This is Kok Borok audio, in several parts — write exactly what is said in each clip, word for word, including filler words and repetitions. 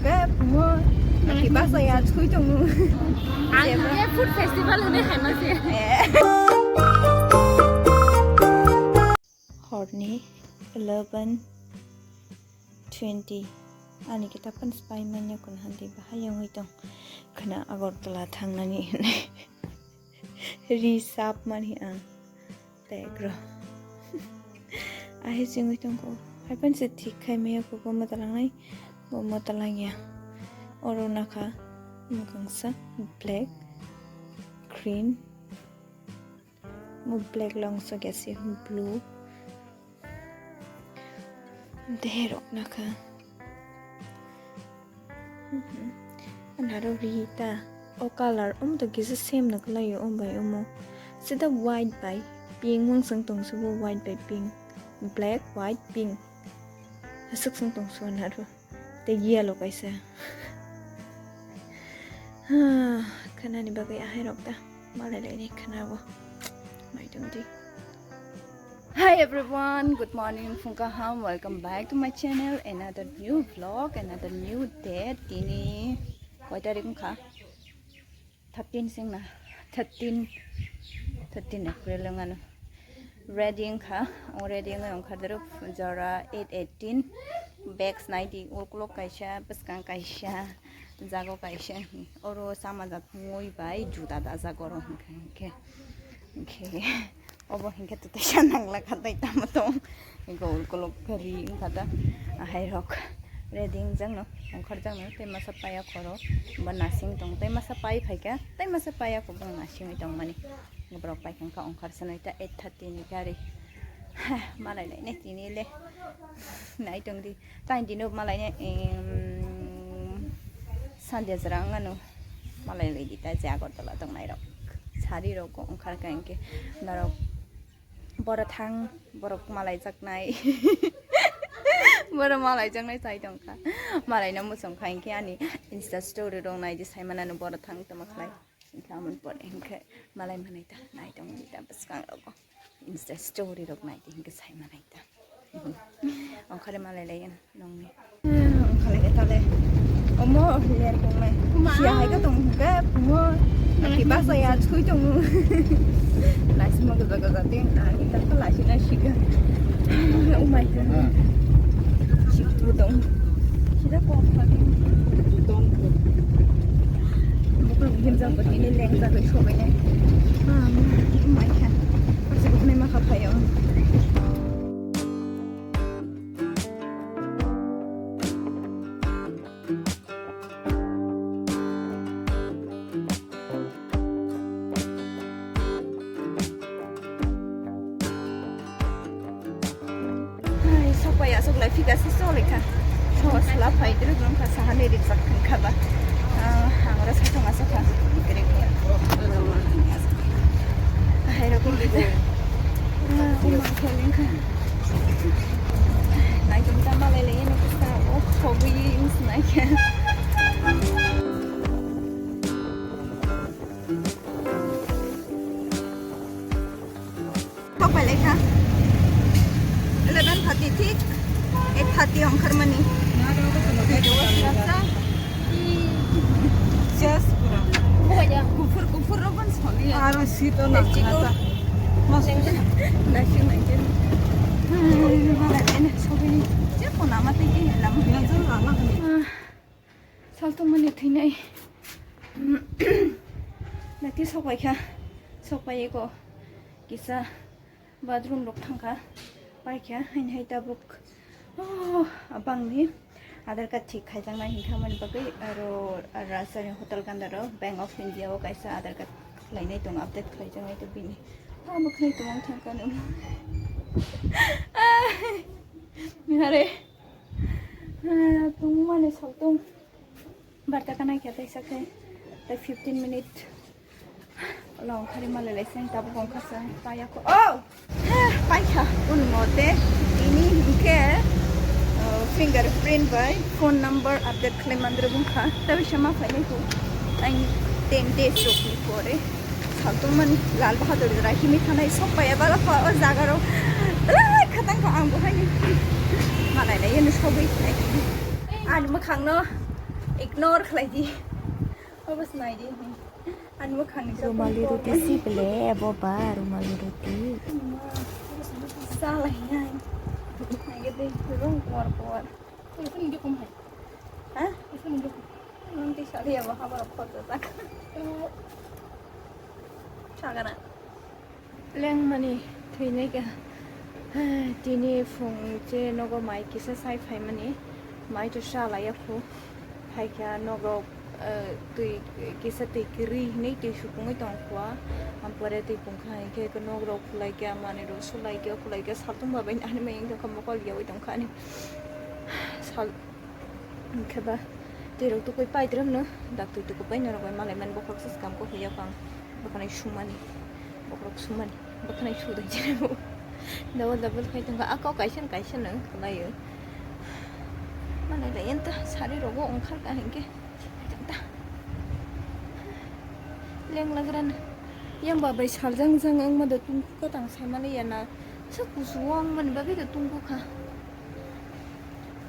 Ke pungo, naki basa ya thui tongo. Ang Zebra. Ke food festival hwnwi haima se. Eh. Horni eleven twenty. Ani kitab kan spy manya kun hanti bahai yang hui tong. Khna Agartala thangnani. Ri sap mani ang. Tegro. Ahi chingwi tongkho. Haipan se thik khai maya kho bo mwtalangnai. Bo mwtalangya. Oro nakha mwkhangsa black, green. Mo black long so gasi blue. Derok nakha. Mhm. Anaro rita. O color, um, to kisa same na kalayo, um, bai, umo. Sida white bai pink, mung sang tong subo white bai pink. Black, white, pink. Asuk sang tong subo naro. Tei yellow kaisa. Ha, khanani bagwi ahai rok ta. Malai lai ni khana bo. Mai tong di. Hi everyone, good morning, phung kaham, welcome back to my channel, another new vlog, another new day. Tini koi tarik wngkha? Thirteen sing na, thirteen, thirteen April wng ano. Ready wngkha, o ready wngwi wngkha doro jora eight eighteen. Bags nai di, ukulok kaisa, bwskang kaisa, jago kaisa, oro sama jak mui bai juda dajak oro hwnkha hwnkhe. Hwnkhe. Obo hinkhe twtwi sa nangla kha tei tamo tong. Hinkhe ukulok ri wngkha ta. Ahai rok ready wngjakno, ongkhorjakno tei masa paya khoro. Bo nasing tong tei masa pai phaikha tei masa paya kho bono nasingwi tongmani. Borok paikha wngkha ongkhorsa noi ta eight thirty ni gari. Ha, malai nai nai tini le. Nai tong di. Tain dino malai nai, em, Sunday jora wngano. Malai lai di ta je Agartala tongnai rok. Sari rok ongkhar kha hinkhe norok boro thang, borok malai jaknai. Boro malai jaknai chai tongkha. Malai no muchung kha hinkhe ani Insta story rok nai di sai manano boro thang tamo khlai. Hinkhe amoni pore hinkhe malai manai ta nai tong di ta bwskang rogo. Insta story rok nai di hinkhe sai manai ta. Ongkhare malai lai nongni. Ongkhale ke tale. Omo ler tongnai. Sia hai ka tong ke mo. Ki basa ya thui tong. Lai sima gaja gaja tin. Ani ta ka lai sina siga. Oh my God. Sik putong. Sida kok pati. Bukung himjang pati ni leng jaga sobai nai. Ah, oh my God. Kasi buknai ma khapai. Hai, sokbai aswk lai phika se choli kha. Sawa sula phai diri jong kha saha ni rijak kha ba. Ah, hangra sa thang aswk kha. Kiri kha. Hai rok kiri. Ah, uma kha ling kha. Nai jong ta malai lai ni kha. Oh, khogwi ins nai kha. Sok bai lai kha. Eleven thirty thik, eight thirty ongkhar mani. Just pura. Kuphur, kuphur rok ban soli. Aro seat o nang kha ta. Mas. Nasi nang kha. Hai, mana ini sobi ni. Je kona mati ki lama. Yang sana lama. Saltongmani thwinai. Nati sokpaikha, sokpaiwi ko kisa bathroom rok thangkha, paikha, haini hai tabuk, oh, abangni Aadhaar card thik khaijaknai hinkha mani bagwi aro Rajasthani hotel gandaro Bank of India o kaisa Aadhaar card khlainai tongo, update khlaijaknai to bini. Abo khlai tongmani thangkha no. Mihare. Ah, tongmani saltong. Barta kanai khe tei sakhe tei fifteen minute. Long khari malai lai seng tabuk ongkha sa paya ko. Oh! Paikha un mote ini hingke, uh, fingerprint bai phone number update khlai mandre bungkha. Tabi sama phainai ko. Ang ten days rokni pore. Saltongmani Lal Bahadur Rahimi thanai sokpaiya bala kha o jaga rok. Lai khatang kha ang bo haini. Malai lai yani sogwi nai. Ani mwkhang no Ignore khlai di. Obo se nai di. Ani mwkhang ni Rumali roti si ble, abo ba rumali roti. Sa lai nai. Nai ge de, rung kuar kuar. Itu ni dia kumai. Ha? Itu ni dia kumai. Nanti sa dia ba habar apa tu tak. Chagana. Lengmani thwinai ka. Tini phung che nogo mai kisa sai phaimani. Mai to sa laiya khu. Phaikha nogo, eh, twi kisa twi kwrwi hinwi twi supungwi tong khua. Ampore twi pungkha hinkhe nogo khulai kha, manwi rok sulai kha, khulai kha, saltung ba bai ani mai wngkha mokol yawi tongkha ani. Sal Hwnkhe ba twi rok tukui pai tram no, dak twi tukupai norok bai malai mani bokhorok se swkang kok ya kang bwkhanai sumani, bokhorok sumani bwkhanai sudai jani bo double double khai tongkha, a kok kaisa no kaisa no kwlaio. Malai lai enta sari rogo ongkhar ka hinkhe ta leng lagrana yang ba bai saljang jang wngma da tungku kwtang saimani ya na sa kusu wngmani bagwi da tungku kha.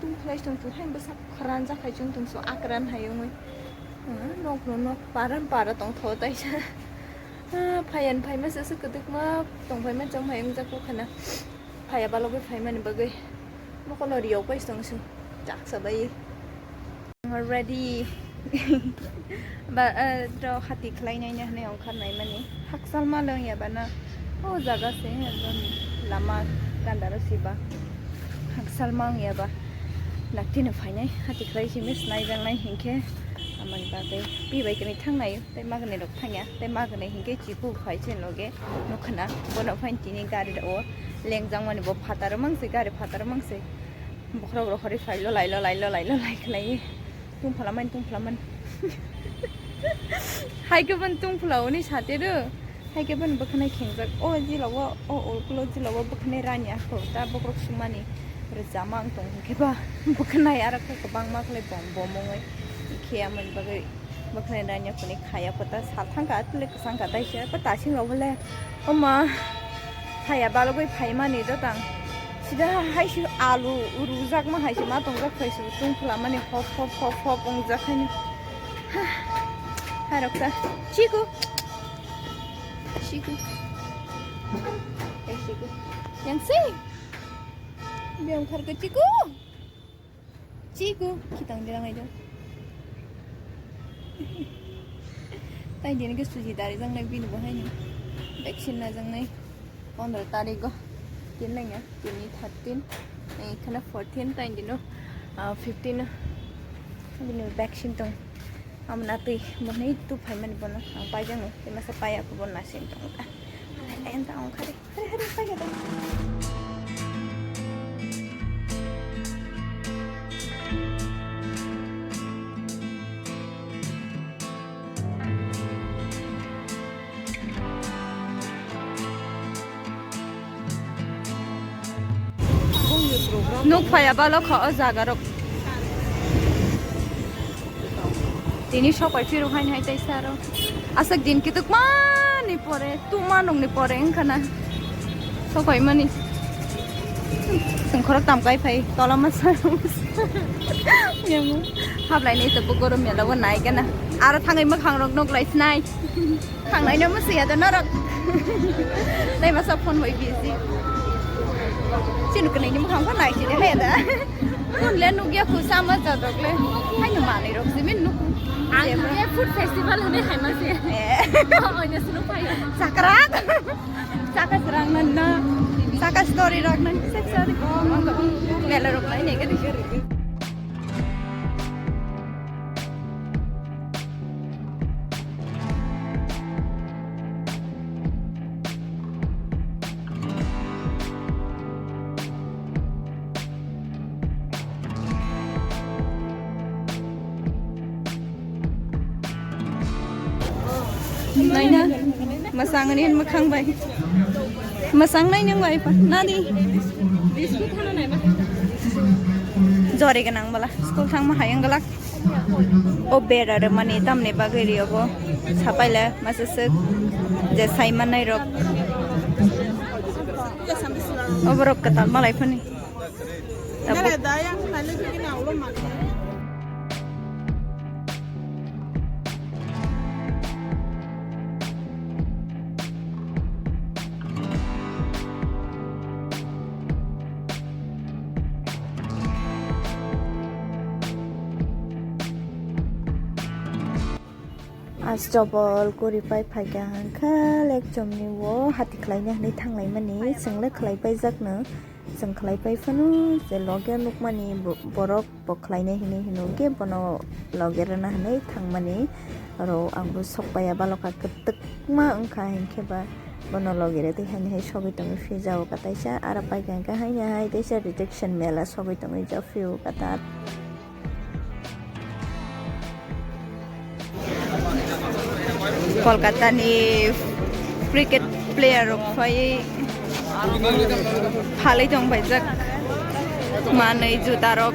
Tung khlai tong tong hai bwsa khran jak hai chwng tong so akran hai wngwi. Ah, nok no nok paran para tong tho taisa. Ah, phayan phaima se se kwdwkma tong phaima chong hai wng jak khana. Phaya balogwi phaimani bagwi mokolo riyok pai tong so jak sa bai. Ready. Ba, eh, to hati khlai nai nai hwnwi ongkhar nai mani. Hakchal ma lwng ya ba na. O jaga se ekdom lama ganda ro si ba. Hakchal ma wng ya ba. Nakti no phainai hati khlai simi snai jang nai hinkhe. Amani bagwi pi bai kani thang nai. Tei magni rok thang ya. Tei magni hinkhe chipu phai se loge. Nukhna bono phain tini gari o lengjak mani bo phataro mang se gari phataro mang se. Bokhorok rok hori phai lolai lolai lolai lolai khlai. Tungphalamani tungphalamani. Hai khe boni tungphalao ni sate do. Hai khe boni bwkhanai khengjak. O jila o, o ukulo jila o bwkhanai rani ako. Ta bokhorok sumani. Rwchama ang tong hwnkhe ba. Bwkhanai aro khe kwbangma khlai bom bom wngwi. Khe amoni bagwi bwkhanai rani ako ni khaya kota sal thangkha atwlwi kwchangkha taisa. Ba tasing rok bole. Oma. Phaya balogwi phaimani jotang. Sida hai se alu rujakma hai se ma tongjak phai se tungphla mani hop hop hop hop wngjak haino. Hai rok ta. Chiku. Chiku. Ei chiku. Yang si. Biang kharka chiku. Chiku, khitang dirang aja. Tai dini ke suji dari jang nai bini bahai ni. Vaccine na jang nai. Pondro tarik go. Tin nai ya, tini thirteen. Nai khana fourteen, tai dino, ah, fifteen. Bini vaccine tong. Amna twi, bo nai tu phai mani bono. Ang pai jang nai, masa pai aku bono nasin tong. Enta ongkhari. Hari hari pai ka. Nuk phaya balo kha o jaga rok. Tini sopai phirok haini hai taisa aro. Aswk din kitukmani pore, tuma nokni pore wngkha na. Sopai mani. Sengkhorok tamkai phai, tola masa. Hablai ni tebo gorom mela bo nai gana. Aro thangwi mwkhang rok nok lai sinai. Thangnai no musi ya da norok. Nai masa phone bai busy. Chini kwnwi ni mwkhang pho nai sini hai da. Phone le nugya khu sama jadok le. Hai no manwi rok simi nuk. Ang ye food festival hwnwi hai ma se. Eh. Oina sunu phai. Sakra. Saka serang nan na. Saka story rok nan. Sek story. Mela rok lai ne ga di. Naina, masang ni makhang bai. Masang nai nang bai pa. Nadi. Jore ganang bala. School thang ma hayang galak. O bera re mani tamni bagwi ri obo. Sapai le masa sek je sai manai rok. Oborok kwtal malai phani. Tabuk. Nere da yang nai le kini aulo mani. Chobol kuri pai phaikha hwnkha lekchomni bo hati khlaina hwnwi thanglaimani, chwngle khlai paijakno, chwng khlai pai phano je loge nukmani bo-, borok bo khlainai hinwi hino hwnkhe bono loge rwna hwnwi thangmani. Oro ang bo sok paiya balokha, kwtwkma wngkha hinkhe ba bono loge rwtwi haini hai sogwi tongwi phiyajao ka taisa, aro paikha hwnkhe haini hai teisa rejection mela sogwi tongwi ja phio ka ta. Kolkata ni cricket player rok phai phalwi tong phaijak manwi juta rok.